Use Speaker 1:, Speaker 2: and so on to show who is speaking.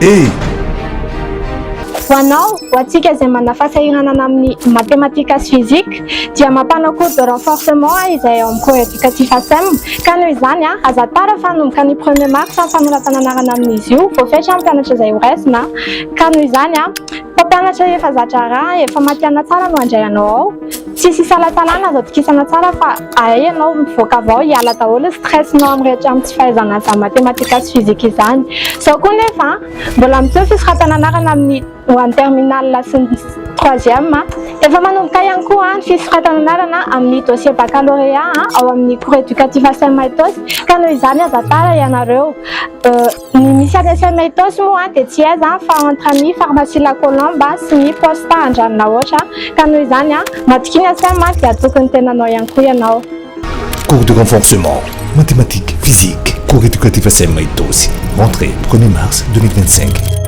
Speaker 1: E!
Speaker 2: Ho anao, ho antsika izay manana fahasahiranana amin'ny matematika sy fizika dia mampanao cours de renforcement izay ao amin'ny cours éducatif ACEEM ka noho izany aza tara fa hanomboka ny premier mars ny fanoratana anarana amin'izy io, voafetra ny mpianatra izay horaisina ka noho izany mpampianatra efa za-draharaha efa matihanina tsara no handray anao ao. Tsisy isalasalana azo atokisana tsara fa ahay ianao mivoaka avy ao hiala daholo ny stress-nao amin'ny rehetra amin'ny tsy fahaizana an'izany matematika sy fizika izany. Izao koa nefa mbola mitohy fisoratana anarana amin'ny ho an'ny terminale sy ny troisième. Efa manomboka ihany koa ny fisoratana anarana amin'ny dossier baccalauréat ao amin'ny cours éducatif ACEEM Itaosy ka noho izany aza tara ianareo. Ny misy any ACEEM Itaosy moa dia tsy aiza fa entre ny pharmacie La Colombe sy ny poste Andranonahoatra ka noho izany matokia ny ACEEM dia hatoky ny tenanao ihany koa ianao.
Speaker 1: Cours de renforcement, mathématiques, physique, cours éducatif ACEEM Itaosy, rentrée 1er mars 2025.